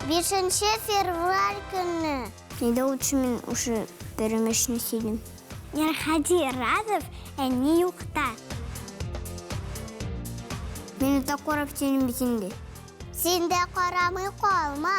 Бишенче февраль көнне. Нидә лучше мин уже пәрәмәчне сөйлим. Мирхади Разов әни юкта. Мин так карап сөйлим бит инде. Син дә карамый калма.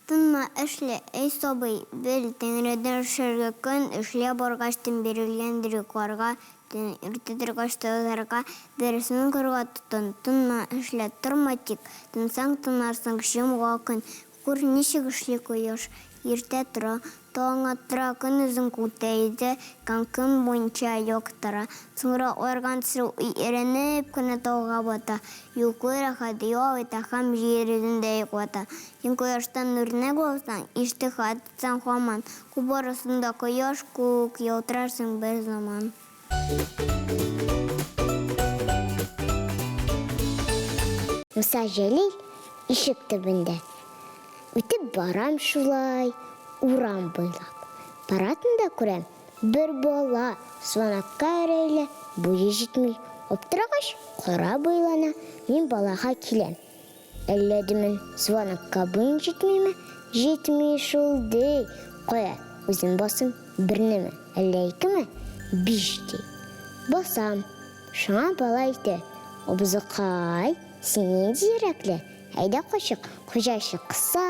Тынма, эшлә, әй сабый, бел, Тәңредән эшләргә көн, эшләп баргачтын бирелгәндер йокларга төн, иртә торгач та язарга, дәресен укырга тотын, тынма, эшлә, торма тик, тынсаң тынарсың, җомга көн, Күр, ничек эшли кояш, иртә тора, таң аттыра, көнозын күктә йөзә, һәм көн буенча яктыра. Соңра арган су иренеп кенә тауга бата, йоклый рәхәт, ял итә һәм җир йөзендә йоклата. Син кояштан үрнәк алсаң, иҗтиһад итсәң һаман, күп арасында кояш куек ялтырарсың бер заман. Муса Җәлил ишек төбендә. Үтеп барам шулай урам буйлап. Баратын да күрәм, бер бала звонокка өрәйлә, буе җитми. Аптырагач, кара буйлана, мин балага киләм. Әллә димен, звонокка буең җитмиме? Җитми шул, ди. Кая, үзем басым, бернеме, әллә икеме? Биш, ди. Басам. Шуңа бала әйтә, Абзыкай, син нинди йөрәкле, әйдә качык, хуҗа чыкса,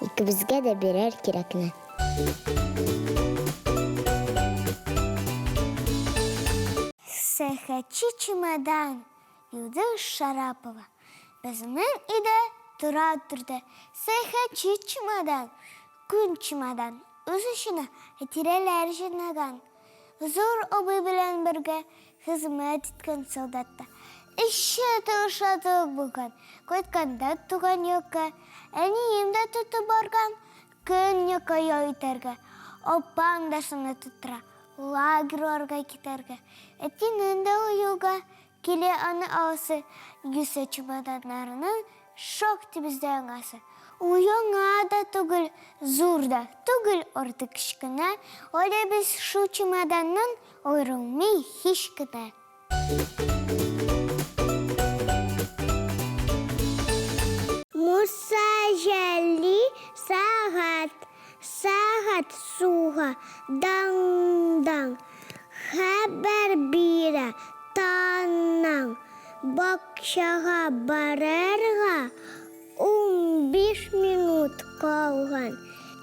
икебезгә дә бирер кирәкне. Сәяхәтче чемодан, Йолдыз Шарапова. Безнең өйдә тора торды сәяхәтче чемодан, күн чемодан, үз эченә хатирәләр җыйнаган. Зур абый белән бергә хезмәт иткән солдатта. Эче тырышатлык булган, кайтканда туган якка әнием дә тотып барган, көньякка ял итәргә. Апам да шуны тоттыра, лагерьларга китәргә. Әтинең дә ул юлга Килә аны аласы, юсә чемоданнарының шактый бездә яңасы. Ул яңа да түгел, зур да түгел, артык кечкенә, әле без шул чемоданнан аерылмый һич кенә. Муса Җәли сәгать, сәгать суга, даң-даң. Хәбәр бирә Танаң, бакчага барырга 15 минут калган.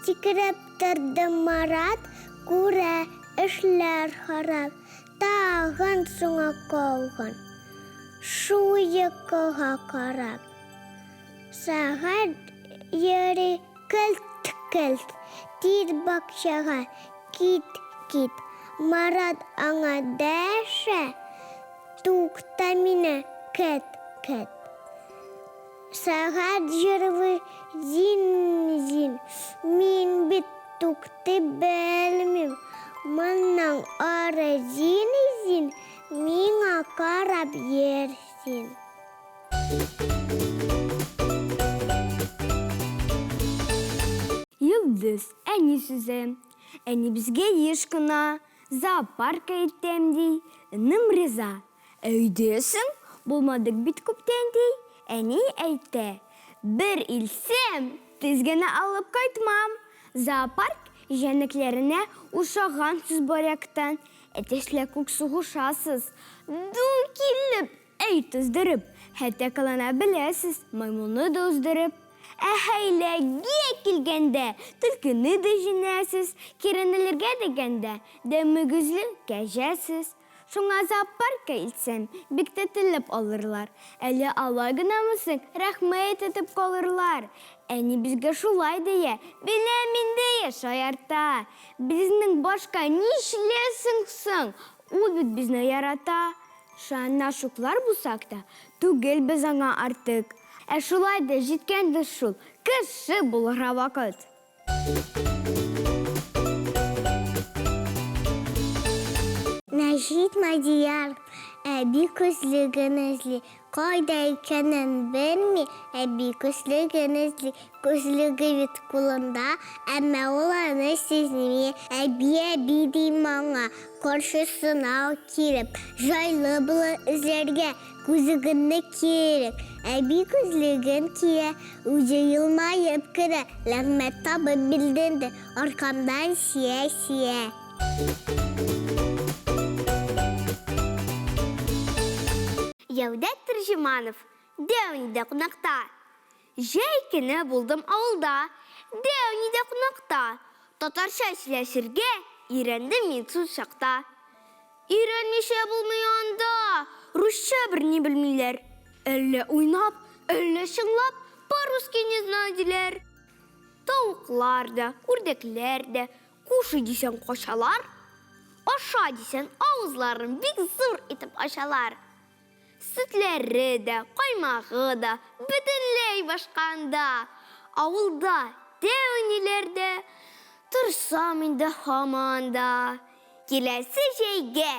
Сикереп торды Марат, күрә, эшләр харап, тагын соңга калган. Шул йокыга карап. Сәгать йөри келт-келт, тиз бакчага кит, кит. Марат аңа дәшә, тукта мине көт, көт. Сәгать җырлый зин-зин, мин бит туктый белмим. Моннан ары зин-зин, миңа карап йөрсен. Йолдыз, әни сүзе. Әни безгә еш кына, Зоопаркка илтәм, ди. Энем риза. Ә өйдә соң? Булмадык бит күптән, ди. Әни әйтә, Бер илтсәм, тиз генә алып кайтмам. Зоопарк җәнлекләренә ошагансыз баряктан, әтәчләр күк сугышасыз. Ду килеп, Әй, туздырып, хәтта кылана беләсез, маймылны да уздырып. Ә хәйләгә килгәндә, төлкене дә җиңәсез, кирәнелергә дигәндә дә мөгезле кәҗәсез. Шуңа зоопаркка илтсәм, бик тә теләп алырлар. Әле алай гынамы соң, рәхмәт әйтеп калырлар. Әни безгә шулай дия, беләм инде, шаярта. Безнең башка нишләсең соң, ул бит безне ярата. Шана шуклар булсак та, түгел без аңа артык. Ә шулай да җиткәндер шул, кеше булырга вакыт. Нәҗип Мадияр. Әби күзлеген эзли. Кайда икәнен белми, әби күзлеген эзли. Күзлеге бит кулында, әмма ул аны сизми. Әби, әби, ди моңа, каршысына ук килеп, җайлы булыр эзләргә, күзлегеңне киерек. Әби күзлеген кия, үзе елмаеп керә, ләгъмәт табып бирдем ди, аркамнан сөя-сөя. Җәүдәт Тәрҗеманов, Дәүнидә кунакта. Җәй көне булдым авылда, Дәүнидә кунакта. Татарча сөйләшергә өйрәндем мин шул чакта. Өйрәнмичә булмый анда, русча берни белмиләр. Әллә уйнап, әллә чынлап, по-русски не знаю, диләр. Тавыклар да, үрдәкләр дә, Кушай дисәң, качалар, аша дисәң, авызларын бик зур итеп ачалар. Сөтләре дә, каймагы да бөтенләй башка анда. Авылда тәүниләр дә, торсам инде һаман да. Киләсе җәйгә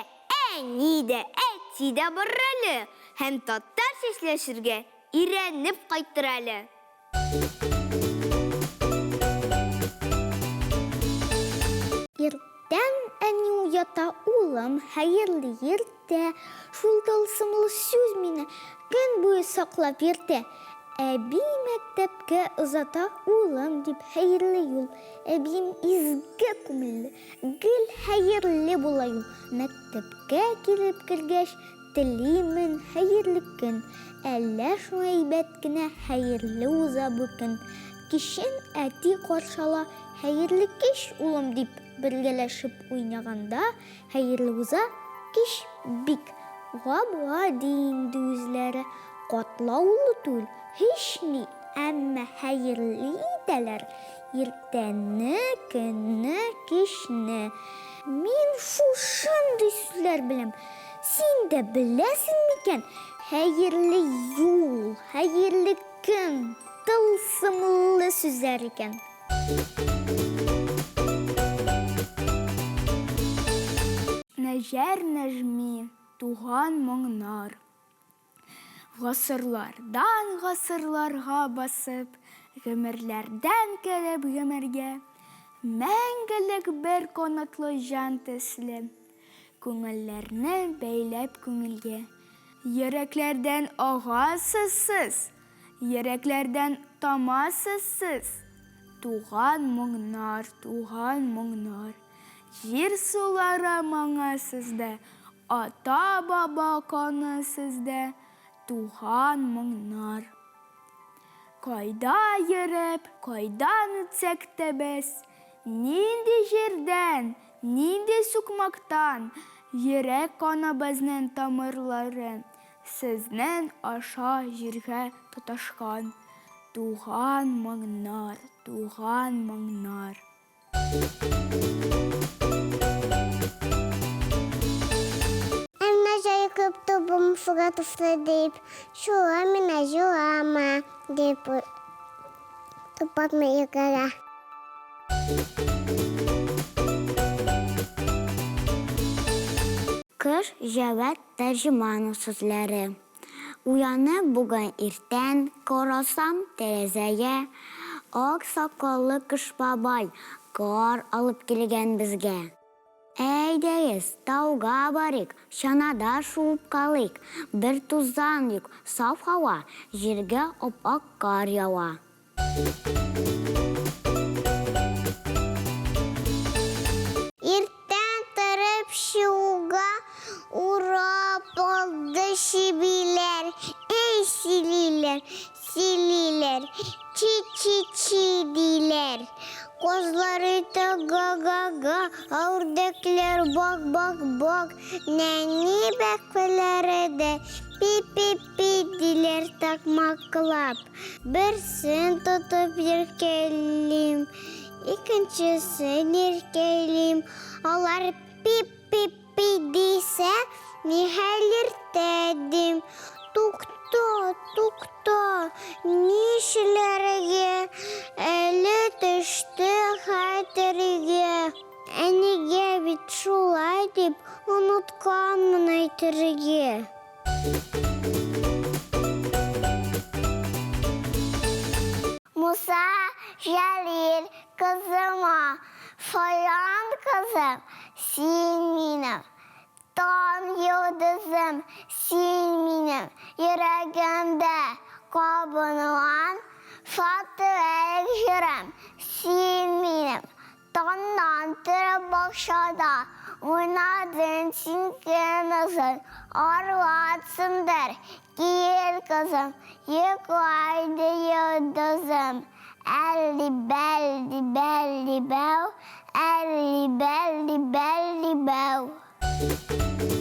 әни дә, әти дә барыр әле һәм татарча сөйләшергә өйрәнеп кайтыр әле. Иртән әни уята, Улым, хәерле иртә! Шул тылсымлы сүз мине көн буе саклап йөртә. Әби мәктәпкә озата, Улым, дип, хәерле юл! Әбием изге күңелле, гел хәерле була юл. Мәктәпкә килеп кергәч, Телимен хәерле көн, Әллә шуңа әйбәт кенә Хәерле уза бу көн. Кичен әти каршы ала, Хәерле кич, улым, дип, Бергәләшеп уйнаганда, Хәерле уза кич бик. Гап-гади инде үзләре, Катлаулы түгел һични, Әмма хәерле итәләр Иртәне, көнне, кичне. Мин шушындый сүзләр беләм. Син дә беләсең микән? Хәерле юл, хәерле көн, тылсымлы сүзләр икән. Нәҗәр Нәҗми, Туган моңнар. Гасырлардан гасырларга басып, гомерләрдән кереп гомергә, мәңгелек бер канатлы җан төсле, күңелләрне бәйләп күңелгә. Йөрәкләрдән агасыз сез, йөрәкләрдән тамасыз сез, туган моңнар, туган моңнар. Җир сулары моңы сездә, Ата-баба каны сездә, Туган моңнар. Кайда йөреп, кайдан үтсәк тә без, Нинди җирдән, нинди сукмактан, Йөрәк каныбызның тамырлары Сезнең аша җиргә тоташкан, Туган моңнар, туган моңнар. Әмма җае күп тубым суга төште дип, шуа менә җуама дип тупатмый йөгерә. Кыш Җәвәт Тәрҗеманов сүзләре. Уянып бүген иртән, Карасам тәрәзәгә, Ак сакаллы Кыш бабай Кар алып килгән безгә. Әйдәгез, тауга барыйк, Чанада шуып калыйк, Бер тузан юк, саф һава, Җиргә ап-ак кар ява. Иртән торып чыгуга урап алды чебиләр. Эй, сөйлиләр, сөйлиләр, чи-чи-чи диләр. Казлар әйтә га-га-га, үрдәкләр бак-бак-бак, нәни бәбкәләре дә пи-пи-пи диләр такмаклап. Берсен тотып иркәлим, икенчесен иркәлим. Алар пип-пип-пи дисә, нихәл иртә дим. Тукта, тукта, нишләргә? Әле төште хәтергә. Әнигә бит шулай дип онытканмын әйтергә. әйтергә. Муса Җәлил кызыма, Фаян кызым, син минем таң йолдызым, син минем йөрәгемдә кабынган фатирәк җырым, син минем таңнан торып бакчада уйнадың син көнозын, арлатсындыр, кил, кызым, йокла инде, йолдызым. Әлли бәлли бәлли бәү, әлли бәлли бәлли бәү.